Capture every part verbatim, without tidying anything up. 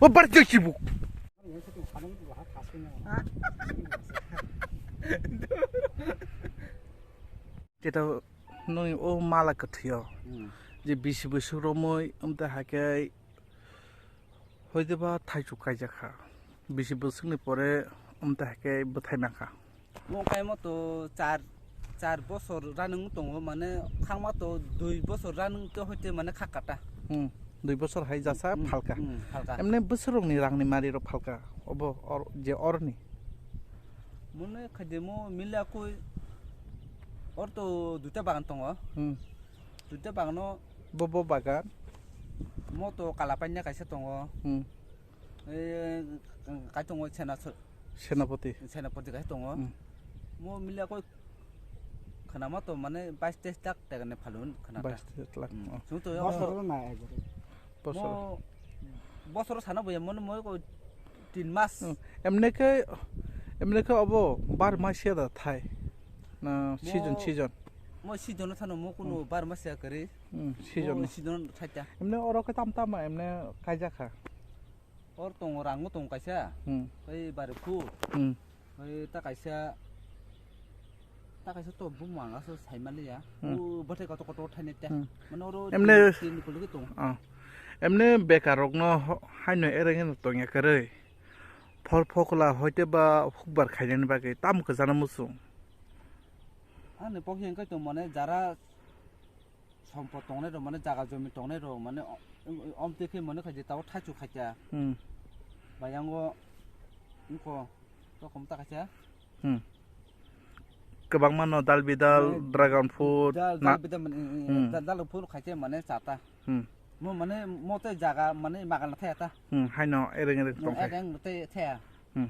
Bo bar jai sibuk. Teta noni o mala kwthwio. Hmm. Je bisi bwswk romwi, amtwi hakhe hoidiba thaichuk kaijak kha. Bisi bwswkni pore amtwi hakhe bwthai mankha. Mo kaimo to char, char bosor running tongo, mane khangma to dui bosor running to hoite mane kha kata. Hmm, dui bosor hai jasa Hmm, phalka. Hmm, phalka. Emne bwswrokni rangni mari rok phalka, obo or, je orni. Mone khaide mo mila koi or to duita bagan tongo. Hmm. Duita bagano Bo, bo bagan? Mo to kala paina kaisa tongo. Hmm. Eh, kai tongo Sena so-, Senapati. Senapati kai tongo. Hmm. Mo mila koi khanama to mane bais teis lakh taka ni phalun khanata. Bais teis lakh, Hmm. oh. Sung to Bosor na ekbar. Bosor. Mo bosor sana boya mo, mo ko tin mas. Hmm. Emne khe, emne khe obo bar mas ya da thai. Na season, Mo, season. Mo season thano mo kuno Hmm. bar mas ya kari. Hmm, season Mo na. Season thaita. Emne oro khe tam tam emne kaijak kha. Or tongo, rango tongo kaisa. Hmm. Tei bari khu. Hmm. Tei ta kaisa, ta kaisa to bumung ang aso saimaliya. Hmm. O bwthai kotor kotor thainai ta. Hmm. Mane oro Emne tin, tin kulugwi tongo. Ah. Emne bekar rokno ho-, haino ereng eno tongya kwrwi. Phol phokla hoite ba hukbar khainani bagwi tamo kwchana muchung. Ani pokhe wngkhe tong mane jara sompot tongnai rok mane jaga jomi tongnai rok mane o-, om twi khe mane khaidi tabo thaichuk khaikha. Hmm. Bayango wngkho tokom ta khaikha. Hmm. Kwbangma no dal bidal, Hmm. dragon fruit, Dal, na- dal bidal mane, Hmm. dal, dal fruit khaikhe mane chata. Hmm. Mo mane mo tei jaga mane bagan thaya ta. Hmm, haino ereng ereng Mo tongkha. Ereng tei thaya. Hmm.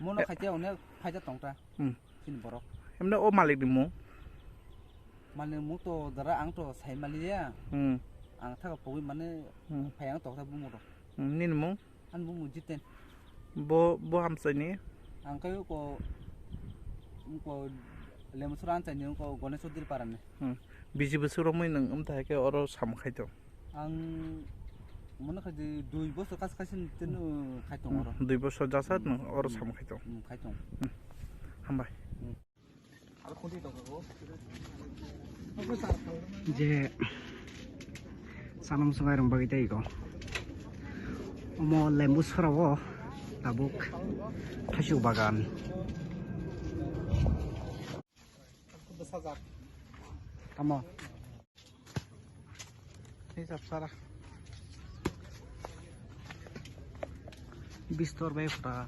Mono E- khaikhe onek phaida tongta. Hmm. Chini borok. Emne o malik ni mung? Malik ni mung to dara ang to sai maliya. Hmm. Ang thaka pogwi mane Hmm. phai ang tokta bumung rok. Hmm, nini mung? Ani bumung Jiten. Bo, bo hamsai ni? Ang kai ko, ko Lemsura ansai ni ko Ganesh Choudhury para ni. Hmm. Bisi bwswk romwi nwng wng thai khe oro samung khai tong? Ang mano khaidi dui bosor kas kaisa ni teno khai tong oro. Hmm, dui bosor jasa Hmm. nwng oro Hmm. samung khai tong? Hmm, khai tong. Hmm. Hambai. Hmm. Je sanam sungai rong bagwi tei ko. Omo lembu sora o tabuk thaichuk bagan. Tamo. Hisab sara. Bistor bai pura.